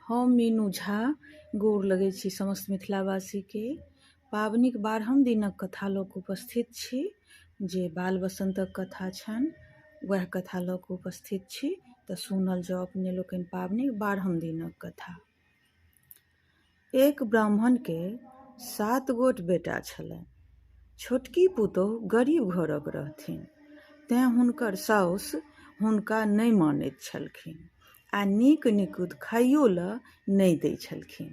हम मीनू झा गोर लगै छी समस्त मिथिलावासीके। पाबनिक 12म दिनक कथा लऽ कऽ उपस्थित छी, जे बाल बसन्तक कथा छनि वएह कथा लऽ कऽ उपस्थित छी। तऽ सुनल जाउ अपने लोकनि पाबनिक 12म दिनक कथा। एक ब्राह्मणके 7 गोट बेटा छलनि। छोटकी पुतोहु गरीब घरक रहथिन, तेँ हुनकर साउस हुनका नहि मानैत छलखिन आ नीक निकुत खाइयो लए नहि दै छलखिन।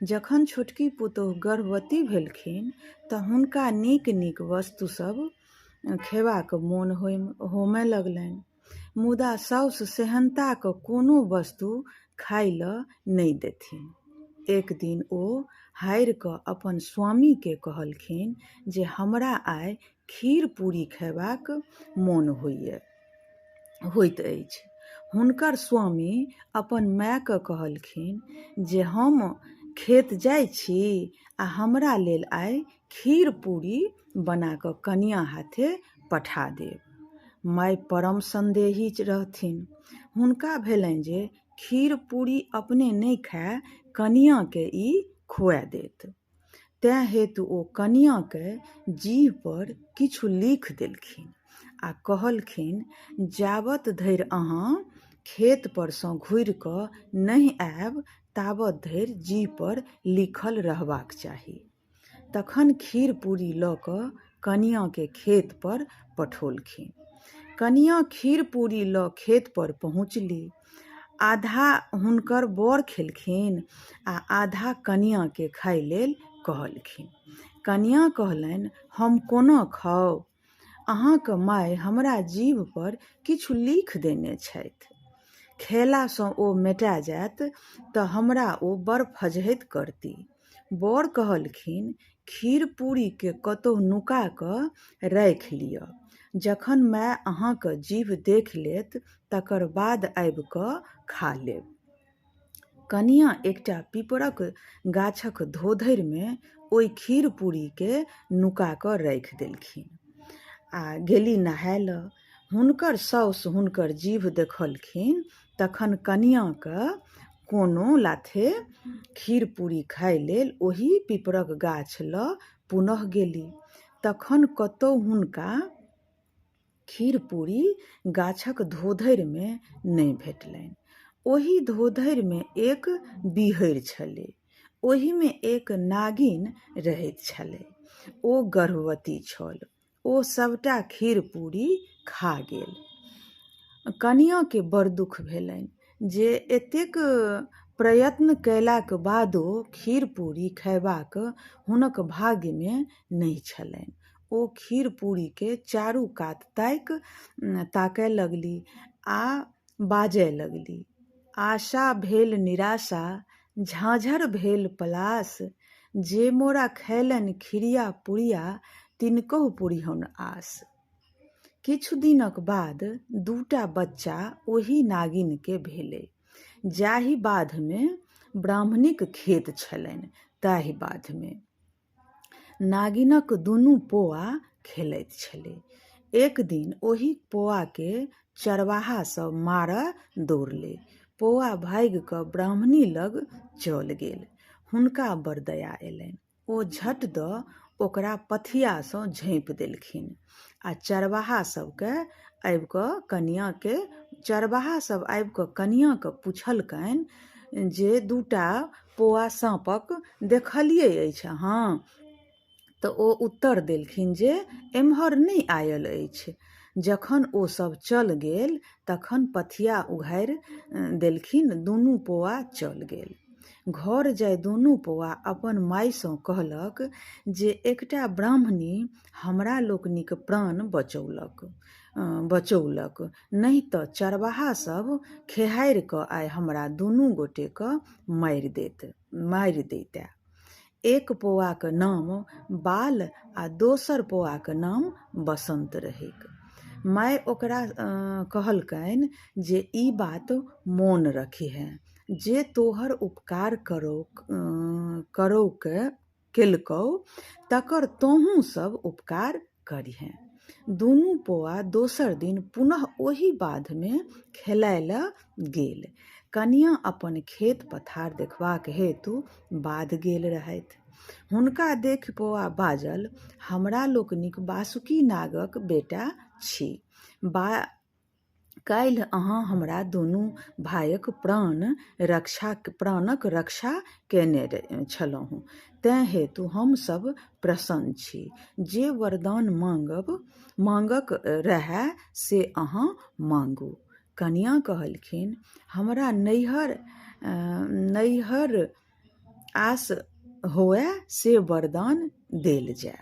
जखन छोटकी पुतोहु गर्भवती भेलखिन तऽ हुनका नीक नीक वस्तु सब खेबाक मोन होमय लगलनि, मुदा साउस सेहन्ताक कोनो वस्तु खाइ लए नहि देथिन। एक दिन ओ हारि कऽ अपन स्वामीकेँ कहलखिन जे हमरा आइ खीर पूरी खयबाक मोन होइत अछि। हुनकर स्वामी अपन मायकेँ कहलखिन जे हम खेत जाइ छी आ हमरा लेल आइ खीर पूरी बना कऽ कनियाँ हाथे पठा देब। माय परम सन्देही रहथिन। हुनका भेलनि जे खीर पूरी अपने नहि खाय कनियाँकेँ ई खुआ देत। तेँ हेतु ओ कनियाँकेँ जीह पर किछु लिखि देलखिन आ कहलखिन जाबत धरि अहाँ खेत पर सँ घुरि कऽ नहि आयब ताबत धरि जीह पर लिखल रहबाक चाही। तखन खीर पूरी लऽ कऽ कनियाँकेँ खेत पर पठौलखिन। कनियाँ खीर पूरी लऽ खेत पर पहुँचली। आधा हुनकर बर खेलखिन आ आधा कनियाँकेँ खाइ लेल कहलखिन। कनियाँ कहलनि हम कोना खाउ? अहाँक माय हमरा जीभ पर किछु लिखि देने छथि। खेलासँ ओ मेटा जायत तऽ हमरा ओ बड़ फजहैत करती। बर कहलखिन खीर पूरीकेँ कतहु नुका कऽ राखि लिअ। जखन माय अहाँक जीभ देखि लेत तकर बाद आबि कऽ खा लेब। कनियाँ एकटा पीपरक गाछक धोधरिमे ओहि खीर पूरीकेँ नुका कऽ राखि देलखिन आ गेली नहाय लए। हुनकर साउस हुनकर जीभ देखलखिन तखन कनियाँके कोनो लाथे खीर पूरी खाइ लेल ओहि पीपरक गाछ लऽ पुनः गेली। तखन कतहु हुनका खीर पूरी गाछक धोधरिमे नहि भेटलनि। ओहि धोधरिमे एक बीहरि छलै। ओहिमे एक नागिन रहैत छलै। ओ गर्भवती छल। ओ सभटा खीर पूरी खा गेल। कनियाँके बड़ दुख भेलनि जे एतेक प्रयत्न कयलाक बादो खीर पूरी खयबाक हुनक भाग्यमे नहि छलनि। ओ खीर पूरीके चारू कात ताकय लगली आ बाजय लगली, आशा भेल निराशा, झाँझर भेल पलास, जे मोरा खयलनि खिरिया पुरिया तिनकहु पुरिहौन आस। किछु दिनक बाद दूटा बच्चा ओहि नागिनके भेलै। जाहि बाधमे ब्राह्मणीक खेत छलनि ताहि बाधमे। नागिनक दुनू पोआ खेलैत छलै। एक दिन ओहि पोआके चरवाहा सब मारऽ दौड़लै। पोआ भागि कऽ ब्राह्मणी लग चल गेल। हुनका बड़ दया अयलनि। ओ झट दऽ ओकरा पथियासँ झाँपि देलखिन आ चरवाहा सबके आबि कऽ कनियाँके चरवाहा सब आबि कऽ कनियाँके पुछलकनि जे दूटा पोआ साँपक देखलियै अछि अहाँ? तऽ ओ उत्तर देलखिन जे एम्हर नहि आयल अछि। जखन ओ सब चल गेल तखन पथिया उघारि देलखिन, दुनू पोआ चल गेल। घर जाय दुनू पोआ अपन मायसँ कहलक जे एकटा ब्राह्मणी हमरा लोकनिक प्राण बचौलक, नहि तऽ चरवाहा सब खेहारि कऽ आइ हमरा दुनू गोटेके मारि दैतए। एक पौआक नाम बाल आ दोसर पौआक नाम बसन्त रहैक। माय ओकरा कहलकनि जे ई बात मोन रखिहेँ जे तोहर उपकार केलकौ तकर तोहूँ सब उपकार करिहेँ। दुनू पौआ दोसर दिन पुनः ओही बाधमे खेलाय लए गेल। कनियाँ अपन खेत-पथार देखबाक हेतु बाध गेल रहथि। हुनका देखि पौआ बाजल, हमरा लोकनिक बासुकी नागक बेटा छी। काल्हि अहाँ हमरा दुनू भायक प्राणक रक्षा कयने छलहुँ, तेँ हेतु हम सभ प्रसन्न छी। जे वरदान माँगक रहए से अहाँ माँगू। कनियाँ कहलखिन, हमरा नैहर आस होअए से वरदान देल जाय।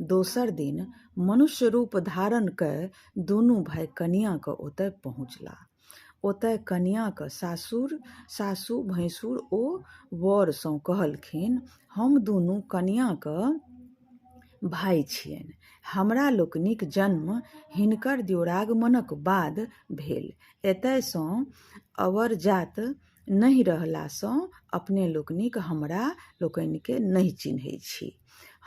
दोसर दिन मनुष्य रूप धारण कय दुनू भाइ कनियाँक ओतय पहुँचलाह। ओतय कनियाँक सासु, भैंसुर ओ वरसँ कहलखिन, हम दुनू कनियाँक भाइ छियनि। हमरा लोकनिक जन्म हिनकर द्योरागमनक बाद भेल। एतयसँ अवरजात नहि रहलासँ अपने लोकनिक हमरा लोकनिकेँ नहि चिन्है छी।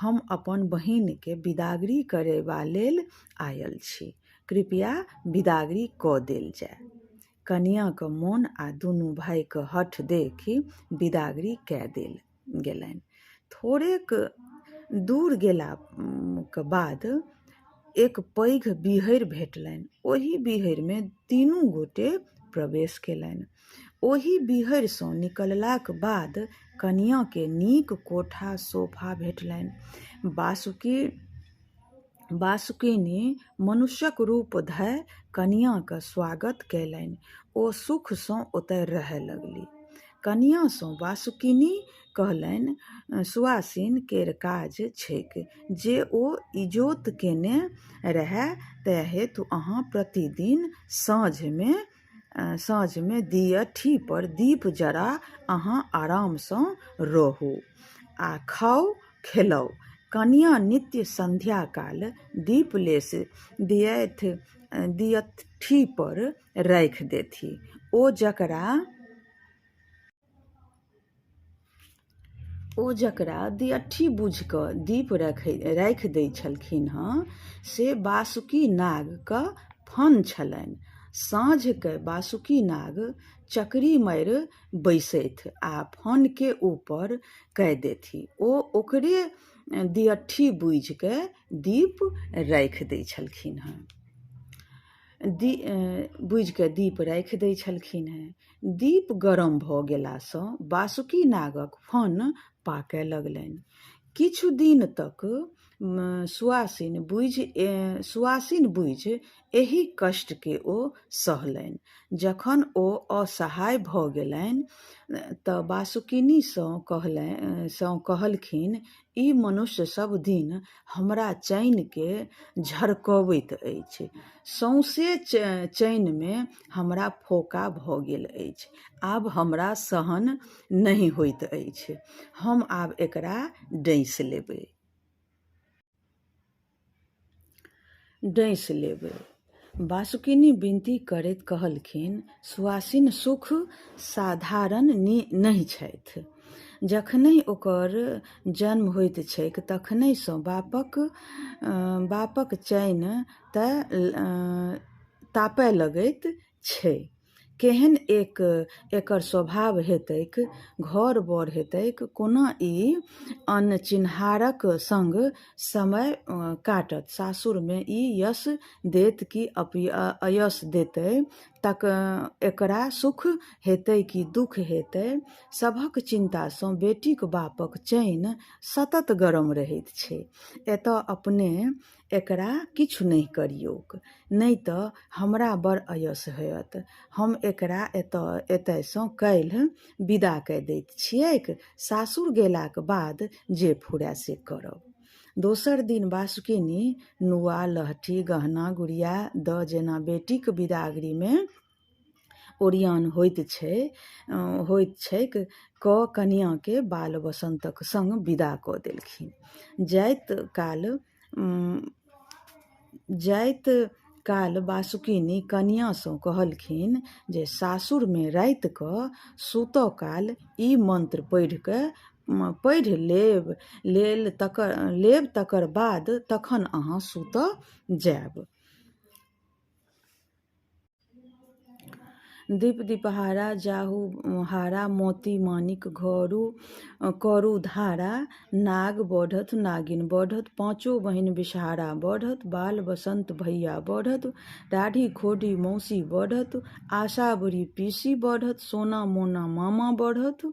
हम अपन बहिनकेँ बिदागरी करेबा लेल आयल छी। कृपया बिदागरी कऽ देल जाय। कनियाँक मोन आ दुनू भाइक हठ देखि बिदागरी कए देल गेलनि। थोड़ेक दूर गेलाक बाद एक पैघ बीहरि भेटलनि। ओहि बीहरिमे तीनू गोटे प्रवेश केलनि। ओहि बीहरिसँ निकललाक बाद कनियाँकेँ नीक कोठा, सोफा भेटलनि। बासुकिनी मनुष्यक रूप धय कनियाँक स्वागत कयलनि। ओ सुखसँ ओतय रहय लगलीह। कनियाँसँ बासुकिनी कहलनि, सुआसिन केर काज छैक जे ओ इजोत केने रहय तेँ हेतु अहाँ प्रतिदिन साँझमे दियठी पर दीप जरा अहाँ आरामसँ रहू आ खाउ खेलाउ। कनियाँ नित्य संध्याकाल दीप लेसि दियठी पर राखि देथि। ओ जकरा दियठी बूझि कऽ दीप राखि दैत छलखिन्ह से बासुकी नागक फन छलनि। साँझ कय बासुकी नाग चकरी मारि बैसथि आ फनकेँ ऊपर कय देथि। ओ ओकरे दियठी बूझि कऽ दीप राखि दैत छलखिन्ह। बूझि कऽ दीप राखि दैत छलखिन हेँ। दीप गरम भऽ गेलासँ बासुकी नागक फन पाकय लगलनि। किछु दिन तक सुआसिन बूझि एहि कष्टकेँ ओ सहलनि। जखन ओ असहाय भऽ गेलनि तऽ बासुकिनीसँ कहलखिन, ई मनुष्य सभ दिन हमरा चैनकेँ झरकबैत अछि। सौंसे चैनमे हमरा फोका भऽ गेल अछि। आब हमरा सहन नहि होइत अछि। हम आब एकरा डँसि लेबै। डँसि लेबै। बासुकिनी विनती करैत कहलखिन, सुआसिन सुख साधारण नहि छथि। जखनहि ओकर जन्म होइत छैक तखनहिसँ बापक चैन तापय लगैत छै। केहन एकर स्वभाव हेतैक, घर-बर हेतैक, कोना ई अनचिन्हारक संग समय काटत, सासुरमे ई यश देत कि अयश देतै, एकरा सुख हेतै कि दुख हेतै, सभक चिन्तासँ बेटीक बापक चैन सतत गरम रहैत छै। एतऽ अपने एकरा किछु नहि करियौक, नहि तऽ हमरा बड़ अयश होयत। हम एकरा एतयसँ काल्हि विदा कए दैत छियैक। सासुर गेलाक बाद जे फुराय से करब। दोसर दिन बासुकिनी नुआ, लहठी, गहना गुड़िया दऽ जेना बेटीक बिदागरीमे ओरियान होइत छैक कऽ कनियाँकेँ बाल बसन्तक संग विदा कऽ देलखिन। जाइत काल बासुकिनी कनियाँसँ कहलखिन जे सासुरमे राति कऽ सुतऽ काल ई मंत्र पढ़ि लेब तकर बाद तखन अहाँ सुतऽ जायब। दीप दीपहारा जाहु हारा मोती मानिक घरू करू धारा, नाग बढ़त नागिन बढ़त, पाँचो बहिन विषहारा बढ़त, बाल बसंत भैया बढ़त, दाढ़ी खोडी मौसी बढ़त, आशावरी पीसी बढ़त, सोना मोना मामा बढ़त,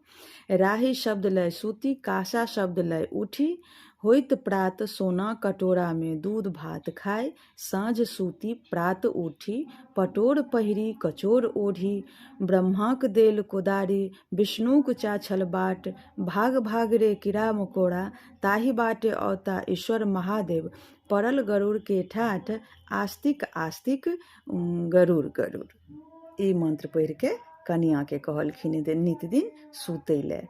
राही शब्द लय सूती, कासा शब्द लय उठी, होइत प्रात सोना कटोरामे दूध भात खाय, साँझ सूती प्रात उठी, पटोर पहिरी कचोर ओढ़ी, ब्रह्माक देल कोदारी, विष्णुक चाछल बाट, भाग भाग रे कीड़ा मकोड़ा, ताहि बाटे औता ईश्वर महादेव, पड़ल गरुड़ के ठाठ, आस्तिक आस्तिक गरुड़ गरुड़। ई मंत्र पढ़िके कनियाँके कहलखिन नित दिन सुतै लए।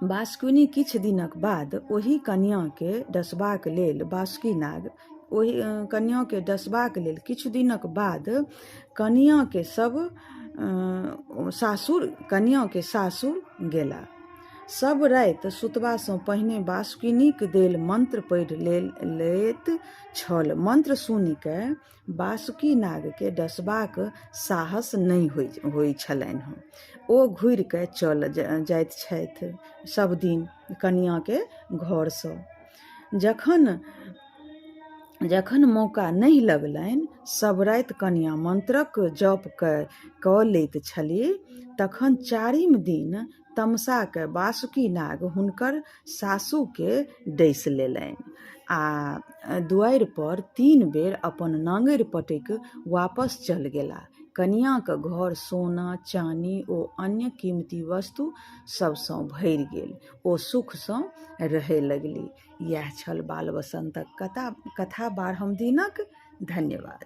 बासुकिनी किछु दिनक बाद ओहि कनियाँके डसबाक लेल बासुकी नाग ओहि कनियाँके डसबाक लेल किछु दिनक बाद कनियाँके सब सासुर कनियाँके सासुर गेला। सब राति सुतबासँ पहिने बासुकिनीक देल मंत्र पढ़ि लैत छल। मंत्र सुनिकऽ बासुकी नागके डसबाक साहस नहि होइ छलनि। ओ घुरिकऽ चल जाइत छथि सब दिन कनियाँके घरसँ। जखन जखन मौका नहि लगलनि, सब राति कनियाँ मंत्रक जप कऽ लैत छलीह। तखन चारिम दिन तमसा कऽ बासुकी नाग हुनकर सासुके डसि लेलनि आ दुआरि पर 3 बेर अपन नाङ्गरि पटकि वापस चल गेला। कनियाँक घर सोना, चानी ओ अन्य कीमती वस्तु सबसँ भरि गेल। ओ सुखसँ रहय लगली। इएह छल बाल बसन्तक कथा 12म दिनक। धन्यवाद।